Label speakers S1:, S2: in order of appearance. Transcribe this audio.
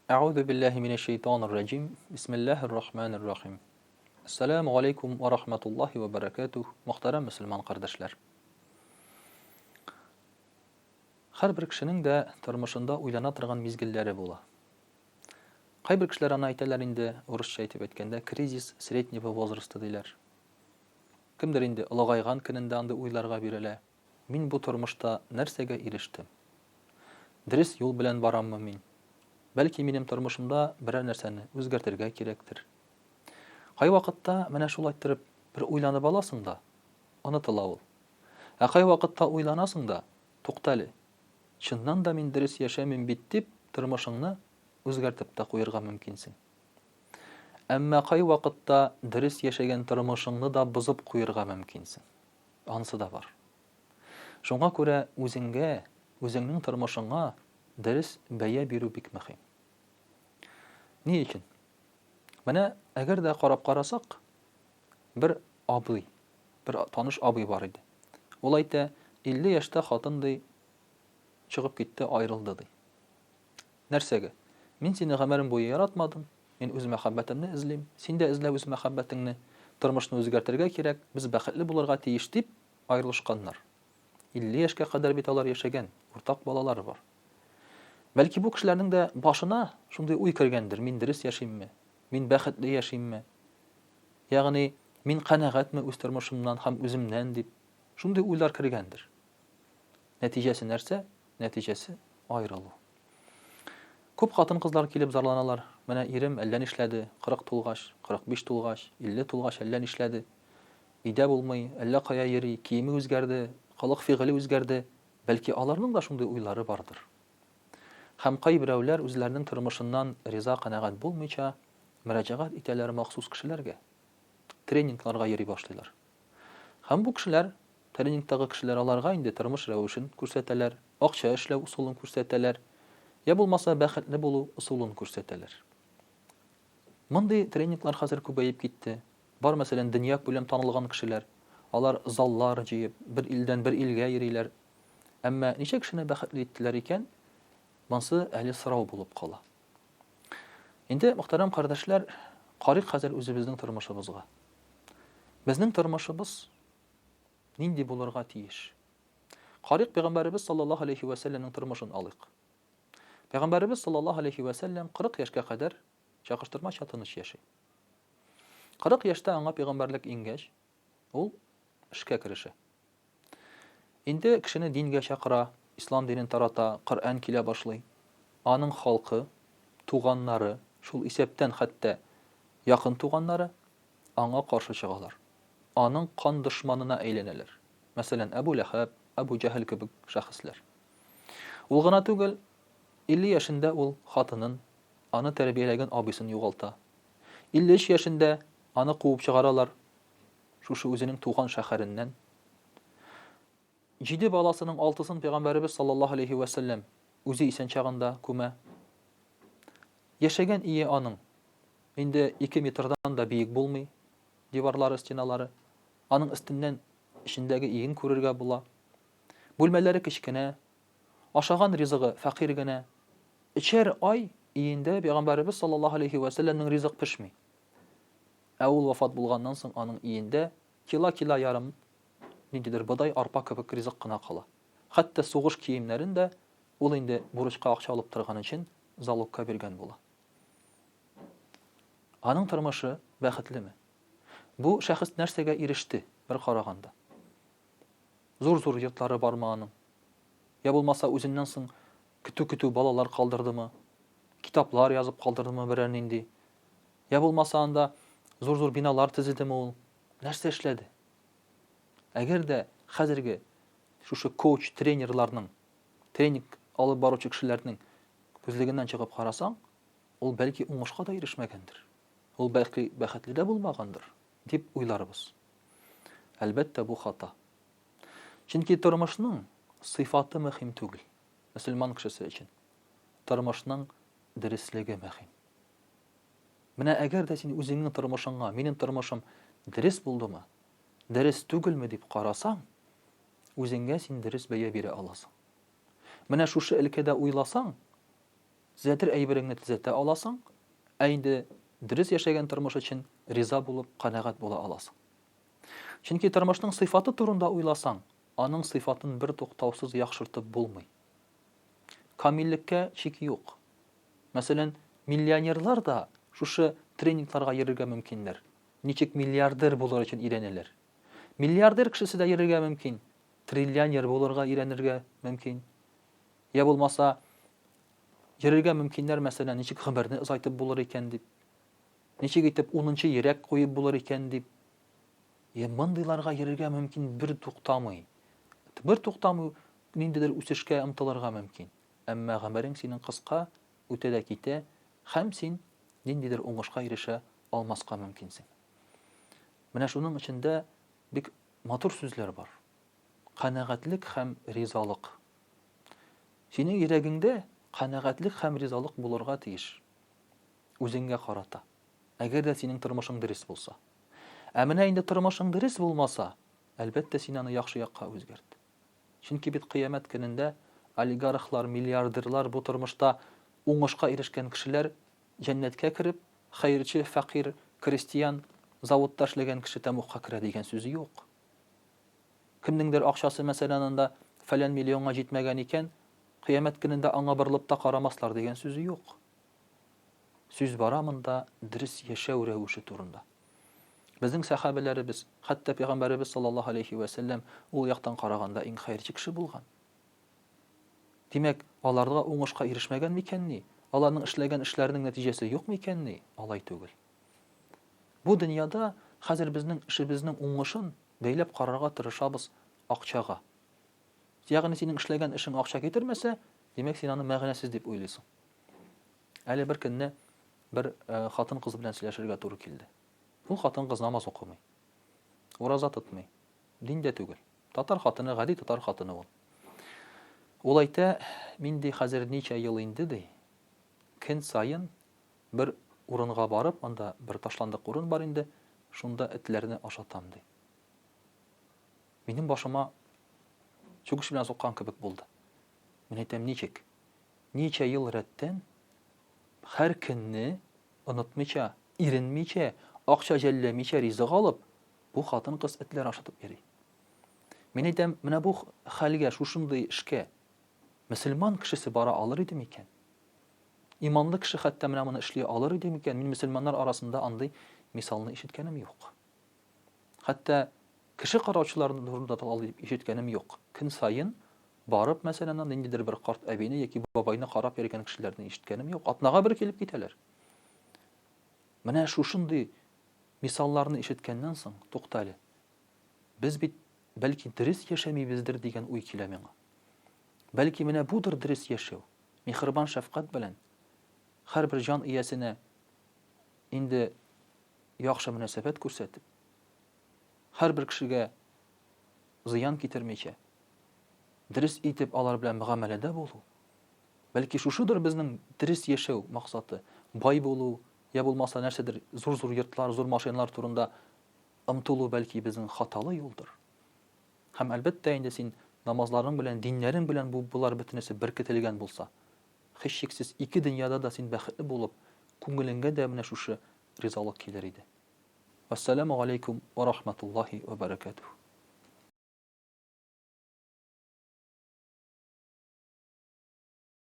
S1: Әгъузу биллаһи минәш шәйтанир раҗим. Бисмиллаһир рахманир рахим. Ассаламу алейкум ва рахматуллаһи ва баракатух. Мөхтәрәм мөселман кардәшләр. Һәрбер кешенең дә тормышында уйлана торган мизгелләре була. Кайбер кешеләр аны әйтәләр инде, урысча әйтеп әйткәндә, кризис среднего возраста диләр. Кемдер инде олыгайган көнендә андый уйларга бирелә. Мин бу тормышта нәрсәгә ирештем? Дөрес юл белән бараммы мин? Бәлки минем тормышымда берәр нәрсәне үзгәртергә кирәктер? Кайвакытта менә шулай иттереп бер уйланып аласың да, онытыла ул. Ә кайвакытта уйланасың да, туктале, чыннан да мин дөрес яшәмим бит дип, тормышыңны үзгәртеп тә куерга мөмкинсең. Әмма кайвакытта дөрес яшәгән тормышыңны да бозып куерга мөмкинсең. Анысы да бар. Шуңа күрә үзеңгә, үзеңнең тормышыңа дөрес бәя бирү бик мөһим. Ни өчен? Менә әгәр дә карап карасак, бер абый, бер таныш абый бар иде. Ул әйтә, 50 яшьтә хатын ди, чыгып китте, аерылды ди. Нәрсәгә? Мин сине гомерем буе яратмадым, мин үз мәхәббәтемне эзлим, син дә эзлә үз мәхәббәтеңне, тормышны үзгәртергә кирәк, без бәхетле булырга тиеш, дип аерылышканнар. 50 яшькә кадәр бит алар яшәгән, уртак балалары бар. Бәлки бу кешеләрнең дә башына шундый уй кергәндер, мин дөрес яшимме, мин бәхетле яшимме, ягъни мин канәгатьме үз тормышымнан һәм үземнән дип, шундый уйлар кергәндер. Нәтиҗәсе нәрсә? Нәтиҗәсе, аерылу. Күп хатын-кызлар килеп зарланалар, менә ирем әллә нишләде, 40 тулгач, 45 тулгач, 50 тулгач әллә нишләде. Өйдә булмый, әллә кая йөри, киеме үзгәрде, холык-фигыле үзгәрде. Бәлки аларның да шундый уйлары бардыр. Һәм кайберәүләр үзләренең тормышыннан риза-канәгать булмыйча, мөрәҗәгать итәләр махсус кешеләргә. Тренингларга йөри башлыйлар. Һәм бу кешеләр, тренингтагы кешеләр аларга инде тормыш рәвешен күрсәтәләр, акча эшләү ысулын күрсәтәләр, я булмаса бәхетле булу ысулын күрсәтәләр. Мондый тренинглар хәзер күбәеп китте. Бар, мәсәлән, дөньякүләм танылган кешеләр. Алар заллар җыеп, бер илдән бер илгә йөриләр. Әмма ничә кешене бәхетле иттеләр икән, монсы әле сорау булып кала. Инде, мөхтәрәм кардәшләр, карыйк хәзер үзебезнең тормышыбызга. Безнең тормышыбыз нинди булырга тиеш? Карыйк пәйгамбәребез саллаллаһу алейхи вә сәлләмнең тормышын алыйк. Пәйгамбәребез саллаллаһу алейхи вә сәлләм 40 яшькә кадәр чагыштырмача тыныч яши. 40 яшьтә аңа пәйгамбәрлек иңгәч, ул эшкә керешә. Инде кешене дингә чакыра, ислам динен тарата, Коръән килә башлый. Аның халкы, туганнары, шул исәптән хәтта якын туганнары аңа каршы чыгалар. Аның кан дошманына әйләнәләр. Мәсәлән, Әбу Ләһәб, Әбу Җәһел кебек шәхесләр. Ул гына түгел, 50 яшендә ул хатынын, аны тәрбияләгән абыйсын югалта. 53 яшендә аны куып чыгаралар, шушы үзенең туган шәһәреннән. Җиде баласының алтысын пәйгамбәребез саллаллаһу алейһи вә сәлләм үзе исән чагында күмә. Яшәгән ие аның инде ике метрдан да биек булмый, диварлары, стеналары. Аның өстеннән эчендәге иен күрергә була. Бүлмәләре кечкенә, ашаган ризыгы фәкыйрь генә. Өчәр ай иендә пәйгамбәребез саллаллаһу алейһи вә сәлләмнең ризык пешми. Ә ул вафат булганнан соң аның иендә кила-кила ярым ниндидер бодай, арпа кебек ризык кына кала. Хәтта сугыш киемнәрен дә ул инде бурычка акча алып торган өчен залогка биргән була. Аның тормышы бәхетлеме? Бу шәхес нәрсәгә иреште, бер караганда? Зур-зур йортлары бармы аның? Я булмаса үзеннән соң көтү-көтү балалар калдырдымы? Китаплар язып калдырдымы берәр нинди? Я булмаса анда зур-зур биналар төзедеме ул? Нәрсә эшләде? Әгәр дә хәзерге шушы коуч тренерларның, тренинг алып баручы кешеләрнең күзлегеннән чыгып карасаң, ул бәлки уңышка да ирешмәгәндер. Ул бәлки бәхетле дә булмагандыр, дип уйларбыз. Әлбәттә, бу хата. Чөнки тормышның сыйфаты мөһим түгел, мөселман кешесе өчен. Тормышның дөреслеге мөһим. Менә әгәр дә син үзеңнең тормышыңа, минем тормышым дөрес булдымы, дөрес түгелме дип карасаң, үзеңгә син дөрес бәя бирә аласың. Менә шушы өлкәдә уйласаң, Төзәтер әйбереңне төзәтә аласың, ә инде дөрес яшәгән тормыш өчен риза булып, канәгать була аласың. Чөнки тормышның сыйфаты турында уйласаң, аның сыйфатын бертуктаусыз яхшыртып булмый. Камиллеккә чик юк. Мәсәлән, миллионерлар да шушы тренингларга йөрергә мөмкиннәр. Ничек миллиардер булыр өчен өйрәнәләр. Миллиардер кешесе дә йөрергә мөмкин, триллионер булырга өйрәнергә мөмкин. Я булмаса, йөрергә мөмкиннәр, мәсәлән, ничек гомерне озайтып булыр икән дип. Ничек итеп унынчы йөрәк куеп булыр икән дип. Я мондыйларга йөрергә мөмкин бер туктамый. Бер туктамый ниндидер үсешкә омтылырга мөмкин. Әмма гомерең синең кыска, үтә дә китә, һәм син ниндидер уңышка ирешә алмаска мөмкинсең. Менә шуның өчен дә бик матур сүзләр бар. Канәгатьлек һәм ризалык. Синең йөрәгеңдә канәгатьлек һәм ризалык булырга тиеш. Үзеңгә карата. Әгәр дә синең тормышың дөрес булса. Ә менә инде тормышың дөрес булмаса, әлбәттә, син аны яхшы якка үзгәрт. Чөнки бит кыямәт көнендә олигархлар, миллиардерлар, бу тормышта уңышка ирешкән кешеләр җәннәткә кереп, хәерче, фәкыйрь, крестьян, заводта эшләгән кеше тәмугка керә дигән сүз юк. Кемнеңдер акчасы, мәсәлән, анда фәлән миллионга җитмәгән икән, кыямәт көнендә аңа борылып та карамаслар дигән сүз юк. Сүз бара монда дөрес яшәү рәвеше турында. Безнең сәхабәләребез, хәтта пәйгамбәребез саллаллаһу алейхи вә сәлләм ул яктан караганда иң хәерче кеше булган. Димәк, аларга уңышка ирешмәгән микәнни? Аларның эшләгән эшләренең нәтиҗәсе юк микәнни? Алай түгел. Бу дөньяда хәзер безнең эшебезнең уңышын бәйләп карарга тырышабыз акчага. Ягъни синең эшләгән эшең акча китермәсә, димәк, син аны мәгънәсез дип уйлыйсың. Әле бер көнне бер хатын-кыз белән сөйләшергә туры килде. Ул хатын-кыз намаз укымый. Ураза тотмый. Диндә түгел. Татар хатыны, гади татар хатыны ул. Ул әйтә, мин ди хәзер ничә ел инде ди, көн саен бер урынга барып, анда бер ташландык урын бар инде, шунда этләрне ашатам ди. Минем башыма чүкеч белән суккан кебек булды. Мин әйтәм, ничек? Ничә ел рәттән һәр көнне онытмыйча, иренмичә, акча жәлләмичә ризык алып, бу хатын-кыз этләр ашатып йөри. Мин әйтәм, менә бу хәлгә, шушындый эшкә мөселман кешесе бара алыр иде микән? Иманлы кеше хәтта менә моны эшли алыр иде микән? Мин мөселманнар арасында андый мисалны ишеткәнем юк. Хәтта кеше караучыларны турында да алай дип ишеткәнем юк. Көн саен барып, мәсәлән, ниндидер бер карт әбине яки бабайны карап йөргән кешеләрне ишеткәнем юк. Атнага бер килеп китәләр. Менә шушындый мисалларны ишеткәннән соң, тукта әле, без бит бәлки дөрес яшәмибездер дигән уй килә миңа. Бәлки менә будыр дөрес яшәү. Михрибан шәфкать белән һәрбер җан иясенә инде яхшы мөнәсәбәт күрсәтеп, һәрбер кешегә зыян китермичә, дөрес итеп алар белән мөгамәләдә булу. Бәлки шушыдыр безнең дөрес яшәү максаты, бай булу, я булмаса нәрсәдер зур-зур йортлар, зур машиналар турында омтылу бәлки безнең хаталы юлдыр. Һәм әлбәттә инде син намазларың белән, диннәрең белән бу болар бөтенесе беркетелгән булса, һичшиксез ике дөньяда да син бәхетле булып, күңелеңгә дә менә шушы ризалык килер иде. Вәссәламү галәйкүм вә рахматуллаһи вә бәрәкәтүһ.